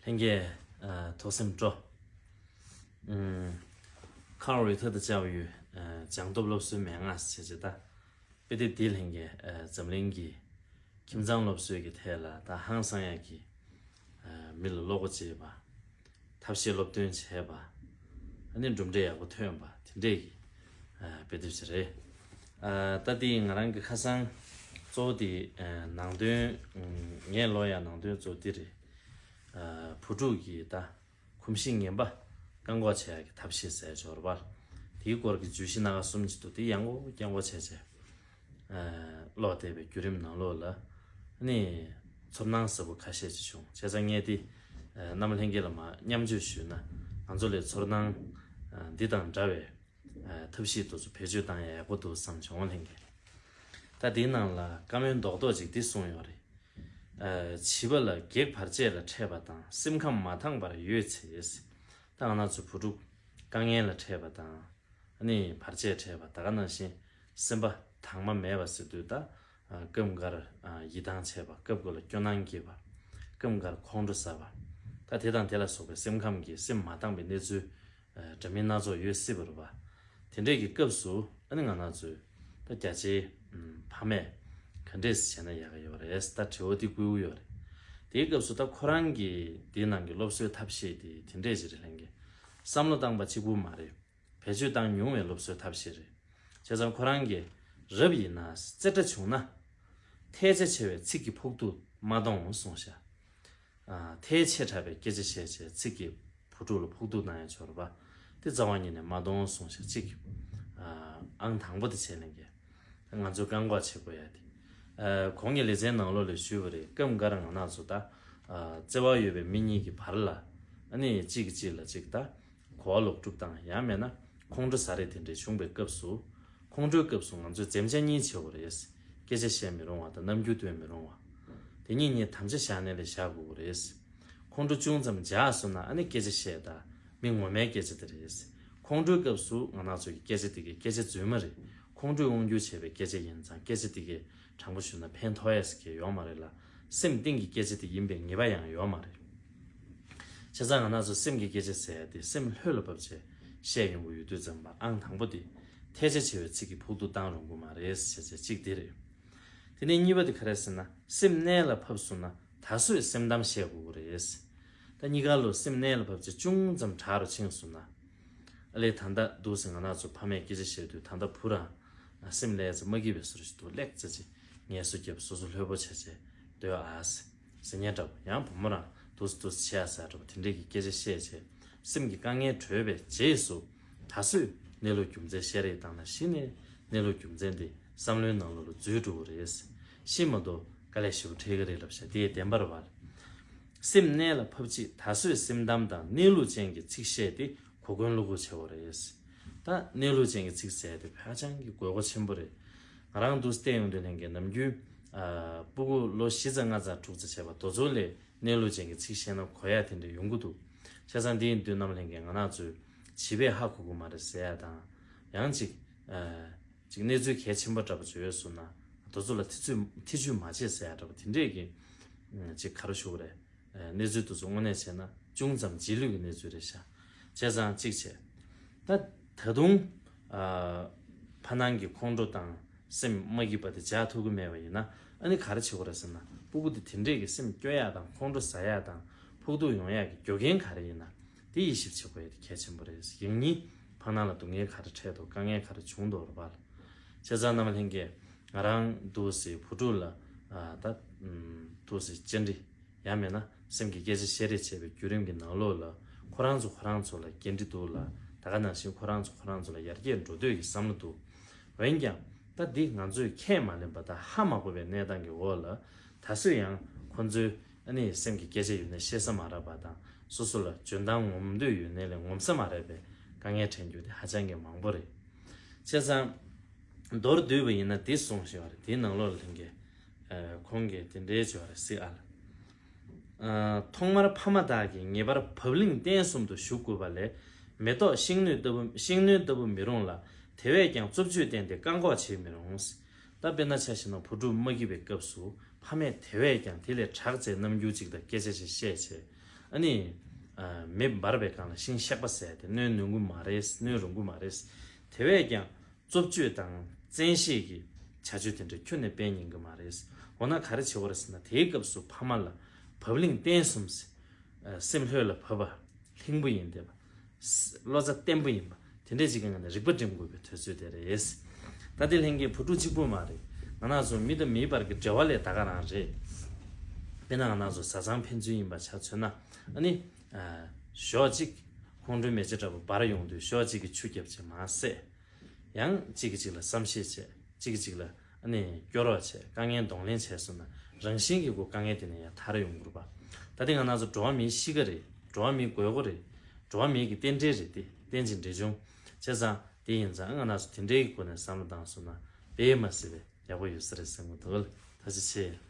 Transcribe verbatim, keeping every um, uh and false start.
ལྷན་རྒྱས། ཨ། ཐུགས་སེམས་སྤྲོ། ཨུམ། ཁ་རོ་ཡུ་ཐ་ད་ཅའོ་ཡུ། ཨ། སྦྱང་སྟོབས་སློབ་གསོའི་མན་ངག་ཟེར་བྱས་ད། དཔེ་དེབ་འདི་ལྷན་རྒྱས། ཨ། འཛམ་གླིང་གི་ཁྱིམ་ཚང་སློབ་གསོའི་གི་ཐད་ལ་ད་ཧང་སང་ཡག་གི། ཨ། མི་ལ་བློ་སྒོ་འབྱེད་པ། ཐབས་ཤེས་སློབ་སྟོན་བྱས་པ། ཨ་ནི་གྲུབ་འབྲས་ཡག་པོ་ཐོན་པ་དེ་འདྲས་ཀྱི། ཨ། དཔེ་དེབ་ཅིག་རེད། ཨ། ད་འདི་ང་རང་གི་ཁ་སང་གཙོ་བོ་དེ། ཨ། ནང་དོན། ཨུམ། ངས་ཀློག་ཡག་ནང་དོན་གཙོ་བོ་འདི་རེད། ཨ། བུ་ཕྲུག་གི་ད་གོམས་གཤིས་ངན་པ་བཀག་འགོག་བྱེད་ཡག་གི་ཐབས་ཤེས་ཟེར་ཡག་ཅིག་ཡོད་རེད་པ། དེའི་སྐོར་གྱི་བརྗོད་གཞི་སྣ་ཁ་གསུམ་ཅིག་འདུག་དེ་ཡང་སྐོར་བསྐྱར་སྐོར་བྱས་བྱས། ཨ། ཀློག་བསྡད་པའི་བརྒྱུད་རིམ་ནང་ལོགས་ལ། ཨ་ནི་ཚོར་སྣང་ཟབ་པོ་ཁ་ཤས་ཅིག་བྱུང་། བྱས་ཙང་ངས་དེ། ཨ། རྣམ་པ་ལྷན་རྒྱས་ལ་མར་མཉམ་སྤྱོད་ཞུས་ན། ང་ཚོ་ལ་ཚོར་སྣང་། ཨ། འདི་དང་འདྲ་བའི། ཨ། ཐབས་ཤེས་དེ་ཚོ་བེད་སྤྱོད་བཏང་ཡག་ཡག་པོ་འདུག་བསམ་བྱུང་། ལྷན་རྒྱས། ད་དེའི་ནང་ལ་བཀའ་མོལ་རྡོག་རྡོག་ཅིག་འདི་གསུངས་ཡོད་རེད། ཨ། བྱིས་པ་ལ་གེགས་བར་ཆད་ལ་འཕྲད་པ་དང་སེམས་ཁམས་མ་དྭངས་པར་ཡོད་ཚེ། ད་ང་རང་ཚོ་བུ་ཕྲུག་དཀའ་ངལ་ལ་འཕྲད་པ་དང་། ཨ་ནི་བར་ཆད་འཕྲད་པ། ད་ག་ནང་བཞིན་སེམས་པ་དྭངས་མ་མེད་པ་ཟེར་དུས་ད། ཨ། སྐབས་འགར། ཨ། ཡིད་ཐང་ཆད་པ། སྐབས་འགར་ལ་སྐྱོ་སྣང་སྐྱེས་པ། སྐབས་འགར་ཁོང་ཁྲོ་ཟ་བ། ད་དེ་དང་དེ་ལ་སོགས་པའི་སེམས་ཁམས་ཀྱི་སེམས་མ་དྭངས་པའི་གནས་ཚུལ། ཨ། འདྲ་མིན་སྣ་ཚོགས་ཡོད་སྲིད་པ་རེད་པ། དེ་འདྲས་ཀྱི་སྐབས་སུ་ཨ་ནི་ང་རང་ཚོས་ད་རྒྱ་ཆེའི། ཨུམ། ཕ་མས་ག་འདྲས་བྱས་ན་ཡག་གི་ཡོད་རེད། ད་དྲི་བ་འདི་བཀོད་ཀྱི་ཡོད་རེད། དེའི་སྐབས་སུ་ད་ཁོ་རང་གི་དེའི་ནང་གི་སློབ་གསོའི་ཐབས་ཤེས་དེ་དེ་འདྲས་ཅིག་རེད། ལྷན་རྒྱས། བསམ་བློ་བཏང་པ་གཅིག་པུ་མ་རེད། བེད་སྤྱོད་བཏང་མྱོང་བའི་སློབ་གསོའི་ཐབས་ཤེས་རེད། བྱས་ཙང་ཁོ་རང་གིས་རབ་ཡིན་ན་རྩེ་གྲ་བྱུང་ན། ཐལ་ཆ་ཆེ་བའི་ཚིག་གི་ཕོག་ཐུག་མ་གཏོང་གསུངས་ཤག་ཨ། ཐལ་ཆེ་དྲགས་པའི་སྐད་ཆ་བཤད་བྱས་ཚིག་གི་ཕོག་ཐུག་ལ་ཕོག་ཐུག་གཏོང་ཡག་ཅིག་ཡོད་རེད་པ། དེ་རྩ་བ་ཉིད་ནས་མ་གཏོང་གསུངས་ཤག་གཅིག་ཨ། ཨང་དང་པོ་དེ་བྱས་ལས་ཀྱི། ང་ཚོས་བཀག་འགོག་བྱེད་དགོས་ཡ་དེ། ཨ། གོང་གི་ལེ་ཚན་ནང་ལོགས་ལ་ཞུས་པ་རེད། སྐབས་འགར་ང་རང་ཚོ་ད། ཨ། བརྩེ་བ་ཡོད་པའི་མི་གཉིས་ཀྱི་བར་ལ། ཨ་ནི་གཅིག་གིས་གཅིག་ལ་གཅིག་ད། གོ་བ་ལོག་སྒྲུབ་དང་ཡང་མིན་ན་ཁོང་ཁྲོ་ཟ་རེས་དེ་འདྲ་བྱུང་བའི་སྐབས་སུ། ཁོང་ཁྲོའི་སྐབས་སུ་ང་ཚོས་འཛེམ་བྱ་གཉིས་བྱེད་དགོས་རེད། སྐད་ཆ་བཤད་མི་རུང་བ་དང་རྣམ་འགྱུར་སྟོན་མི་རུང་བ། དེ་གཉིས་གཉིས་དམ་བཅའ་བཞག་ནས་ལས་བཞག་དགོས་རེད། ཁོང་ཁྲོ་ཅུང་ཙམ་འཇགས་སོང་ན་ཨ་ནི་སྐད་ཆ་བཤད་དང་མི་ངོ་མའི་སྐད་ཆ་དེ་རེད། ཁོང་ཁྲོའི་སྐབས་སུ་ང་རང་ཚོ་གི་སྐད་ཆ་དེ་གའི་སྐད་ཆ་རྫུན་མ་རེད། ཁོང་ཁྲོས་དབང་སྒྱུར་བྱས་པའི་སྐད་ཆ་ཡིན་ཙང་སྐད་ཆ་དེ་གའི་དྲང་པོ་ཞུས་ན་ཕན་ཐོགས་ཡས་ཀྱི་ཡོད་མ་རེད་ལ། སེམས་གཏིང་གི་སྐད་ཆ་དེ་ཡིན་པའི་ངེས་པ་ཡང་ཡོད་མ་རེད། བྱས་ཙང་ང་རང་ཚོ་སེམས་ཀྱི་སྐད་ཆ་ཟེར་ཡ་དེ་སེམས་ལྷོད་ལ་བབས་བྱས་བཤད་ཡོང་གི་ཡོད་དུས་ཙམ་པ་ཨང་དང་པོ་དེ་ཐལ་ཆ་ཆེ་བའི་ཚིག་གི་ཕོག་ཐུག་བཏང་རུང་གི་མ་རེད་ཟེར་བྱས་གཅིག་དེ་རེད། དེ་ནས་གཉིས་པ་དེ་ག་རེ་ཟེར་ན། སེམས་གནད་ལ་ཕབ་སོང་ན་ད་གཟོད་སེམས་གཏམ་བཤད་དགོས་ཀྱི་རེད། ད་གཉིས་ཀ་ལོ་སེམས་གནད་ལ་ཕབ་ཚེ་ཅུང་ཙམ་དྲག་རུ་ཕྱིན་སོང་ན། ཨ་ལས་ད་ལྟ་འདུག་སེ་ང་རང་ཚོ་ཕ་མས་སྐད་ཆ་བཤད་དུས་ད་ལྟ་བུ་རང་སེམས་ལྷོད་ཙམ་མ་སྐྱིད་པའི་བཟོ་འདྲ་ཞིག་འདུག་ལེགས་ཙེ་ཙེ་ངལ་གསོ་རྒྱབ། སོ་སོ་ལྷོད་པོ་བྱས་བྱས་སྡོད་ཨ་ཟེར་ཉན་འདྲ་པོ། ཡང་བུ་མོ་རང་འདུག་སེ་འདུག་སེ་བྱས་ཨ་ཟེར་འདྲ་པོ་དེ་འདྲས་ཀྱི་སྐད་ཆ་བཤད་བྱས་སེམས་ཀྱི་དཀའ་ངལ་གྲོལ་བའི་རྗེས་སུ་ད་གཟོད་གནས་ལུགས་རྒྱུ་མཚན་བཤད་རེས་བཏང་ན་གཞི་ནས་གནས་ལུགས་རྒྱུ་མཚན་དེ་བསམ་བློའི་ནང་ལོགས་ལ་འཛུལ་འགྲོ་གི་རེད། ཤི་མ་གཏོགས་དཀའ་ལས་ཞེ་པོ་འཕྲད་ཀྱི་རེད་ལབ་བྱས་དེ་བདེན་པ་རེད་པ། སེམས་གནད་ལ་ཕབ་ཅིག་ད་གཟོད་སེམས་གཏམ་དང་གནས་ལུགས་ཅན་གྱི་ཚིག་བཤད་དེ་གོ་སྐོན་བློ་འགུག་བྱེད་དགོས་རེད། ད་གནས་ལུགས་ཅན་གྱི་ཚིག་ཟེར་དེ་ཧ་ཅང་གི་དགོས་མཁོ་ཆེན་པོ་རེད། ང་རང་འདུག་སེ་བལྟས་ཡོང་དུས་ལྷན་རྒྱས་ནམ་རྒྱུན། ཨ། སྤུ་གུ་ལོ་བཞི་ཙམ་ལྔ་ཙམ་དྲུག་ཙམ་བྱས་པ་དེ་ཚོ་ལ་གནས་ལུགས་ཅན་གྱི་ཚིག་བཤད་ན་གོ་ཡ་དེ་འདྲ་ཡོང་གི་འདུག་བྱས་ཙང་འདི་ཡིན་དུས་རྣམ་པ་ལྷན་རྒྱས་ང་རང་ཚོས་བྱིས་པས་ཧ་གོ་གི་མ་རེད་ཟེར་ཡ་དང་། ཡང་ཅིག་ཨ། ཅིག་གནས་ཚུལ་གལ་ཆེན་པོ་འདྲ་པོ་ཅིག་ཡོད་སོང་ན་དེ་ཚོ་ལ་ཐེ་ཚོམ་ཐེ་ཚོམ་མ་བྱེད་ཟེར་ཡ་འདྲ་པོ་དེ་འདྲས་ཀྱི། ཨ། ཅིག་ག་རེ་ཞུ་དགོས་རེད། ཨ། གནས་ཚུལ་དེ་ཚོ་དངོས་གནས་བྱས་ན་ཅུང་ཙམ་རྗེས་ལུས་ཀྱི་གནས་ཚུལ་རེད་ཤག་བྱས་ཙང་གཅིག་བྱས། ད་ད་དུང་། ཨ། ཕ་ནང་གི་ཁོང་ཁྲོ་དང་སེམས་མ་སྐྱིད་པ་དེ་འཇགས་ཐུབ་ཀྱི་མེད་པ་ཡིན་ན་ཨ་ནི་ག་རེ་བྱེད་དགོས་རེད་ཟེར་ན། སྤུ་གུ་དེ་དེ་འདྲས་ཀྱི་སེམས་སྐྱོ་ཡག་དང་ཁོང་ཁྲོ་ཟ་ཡག་དང་ཕོག་ཐུག་ཡོང་ཡག་གི་རྒྱུ་རྐྱེན་ག་རེ་ཡིན་ན་དེ་དབྱེ་ཞིབ་བྱེད་དགོས་ཡ་དེ་གལ་ཆེན་པོ་རེད། ཡང་སྙིང་ཕ་ནང་ལ་སྡུག་བསྔལ་ག་རེ་འཕྲད་འདུག་དཀའ་ངལ་ག་རེ་བྱུང་འདུག་རེད་པ། བྱས་ཙང་རྣམ་པ་ལྷན་རྒྱས་ང་རང་འདུག་སེ་བུ་ཕྲུག་ལ། ཨ། ད་འདུག་སེ་བཅར་འདྲི། ཡང་མིན་ན་སེམས་ཀྱི་སྐད་ཆ་བཤད་རེས་བྱེད་པའི་བརྒྱུད་རིམ་གྱི་ནང་ལོགས་ལ་ཁོ་རང་ཚོ་ཁོ་རང་ཚོ་ལ་འགན་འཁྲི་འདུག་ལ། ད་ག་ནང་བཞིན་ཁོ་རང་ཚོ་ཁོ་རང་ཚོ་ལ་ཡར་རྒྱས་འགྲོ་འདོད་ཀྱི་བསམ་བློ་འདུག་འོན་ཀྱང་ད་འདི་ང་ཚོས་ཁས་མ་ལེན་པ་དང་ཧ་མ་གོ་བའི་གནས་སྟངས་ཀྱི་འོག་ལ་ད་གཟོད་ཡང་ཁོ་ཚོའི་ཨ་ནི་སེམས་ཀྱི་སྐད་ཆ་ཡོད་ན་བཤད་ས་མ་རག་པ་དང་སོ་སོ་ལ་འཇོན་ཐང་ངོམ་འདོད་ཡོད་ནའི་ལས་ངོམ་ས་མ་རག་པའི་དཀའ་ངལ་འཕྲད་རྒྱུ་དེ་ཧ་ཅང་གི་མང་པོ་རེད། བྱས་ཙང་མདོར་བསྡུས་པ་ཡིན་ན་འདི་གསུངས་བཞག་པ་རེད། དེའི་ནང་ལོགས་ལ་ལྷན་རྒྱས། ཨ། ཁོང་གིས་དེ་འདྲའི་བརྗོད་པ་རེད་ཟེར་ཨ་ལ། ཨ། ཐོག་མར་ཕ་མ་དག་གིས་ངེས་པར་བབ་བརླིང་བརྟན་གསུམ་དུ་ཞུགས་དགོས་པ་ལས་མེ་ཏོག་ཤིང་སྣོད་ལྟ་བུ་ཤིང་སྣོད་ལྟ་བུ་མི་རུང་ལ། དེ་བས་ཀྱང་རྩུབ་སྤྱོད་བསྟན་ཏེ་བཀག་འགོག་བྱེད་མི་རུང་། ད་དཔེར་ན་ཆ་བཞག་ན་བུ་ཕྲུག་མ་སྐྱིད་པའི་སྐབས་སུ་ཕ་མས་དེ་བས་ཀྱང་དེ་ལས་དྲག་ཚེ་རྣམ་འགྱུར་ཅིག་དང་སྐད་ཆ་ཞིག་བཤད་བྱས། ཨ་ནི་ཨ་མེ་འབར་བའི་སྒང་ལ་ཤིང་གཤེགས་པ་ཟེར་ཏེ་གནོན་ནུས་ཀྱི་མ་རེད། གནོན་རུང་གི་མ་རེད། དེ་བས་ཀྱང་རྩུབ་སྤྱོད་དང་བཙན་ཤེད་ཀྱི་བྱ་སྤྱོད་དེ་འདྲ་ཁྱོན་ནས་སྤེལ་ཉན་གྱི་མ་རེད། འོ་ན་ག་རེ་བྱེད་དགོས་རེད་ཟེར་ན། དེའི་སྐབས་སུ་ཕ་མ་ལ་བབ་བརླིང་བརྟན་གསུམ་ཟེར། ཨ་སེམས་ལྷོད་ལ་བབས་པ། ལྷིང་པོ་ཡིན་བསྡད་པ། ས་བློ་རྩ་བརྟན་པོ་ཡིན་པ། དེ་འདྲས་ཅིག་གི་ངང་ནས་རིག་པ་སྒྲིམ་དགོས་པའི་དུས་ཚོད་དེ་རེད། ད་དེ་ལྷན་རྒྱས་བུ་ཕྲུག་གཅིག་པུ་མ་རེད། ང་རང་ཚོ་མི་དང་མིའི་བར་གྱི་འབྲེལ་བ་ལས་ད་ག་རང་རེད། དཔེར་ན་ང་རང་ཚོ་བཟའ་ཚང་ཕན་ཚུན་ཡིན་པ་ཆ་མཚོན་ན། ཨ་ནི་ཨ་ཞོགས་གཅིག་ཁོང་ཁྲོའི་མེ་ལྕེ་འདྲ་པོ་འབར་ཡོང་དུས་ཞོགས་གཅིག་གི་ཆུ་རྒྱབ་བྱས་མ་བསད། ཡང་གཅིག་གིས་གཅིག་ལ་བསམ་ཤེས་བྱས། གཅིག་གིས་གཅིག་ལ་ཨ་ནི་སྐྱོ་རོགས་བྱས། དཀའ་ངལ་གདོང་ལེན་བྱས་སོང་ན་རང་བཞིན་གྱིས་ཁོ་དཀའ་ངལ་དེ་ནས་ཡང་ཐར་ཡོང་གི་རེད་པ། ད་ཐེངས་ང་རང་ཚོ་འགྲོ་བ་མིའི་གཤིས་ཀ་རེད། འགྲོ་བ་མིའི་དགོས་མཁོ་རེད། འགྲོ་བ་མིའི་གི་རྟེན་འབྲེལ་རེད། དེ་རྟེན་ཅིང་འབྲེལ་འབྱུང་བྱས་ཙང་། དེ་ཡིན་ཙང་ང་རང་ཚོ་དེ་འདྲའི་གི་སྒོ་ནས་བསམ་བློ་བཏང་སོང་ན་དཔེ་མ་སྲིད་པའི་ཡག་པོ་ཡོད་ས་རེད་བསམ་གྱི་འདུག་ཐུགས་རྗེ་ཆེ།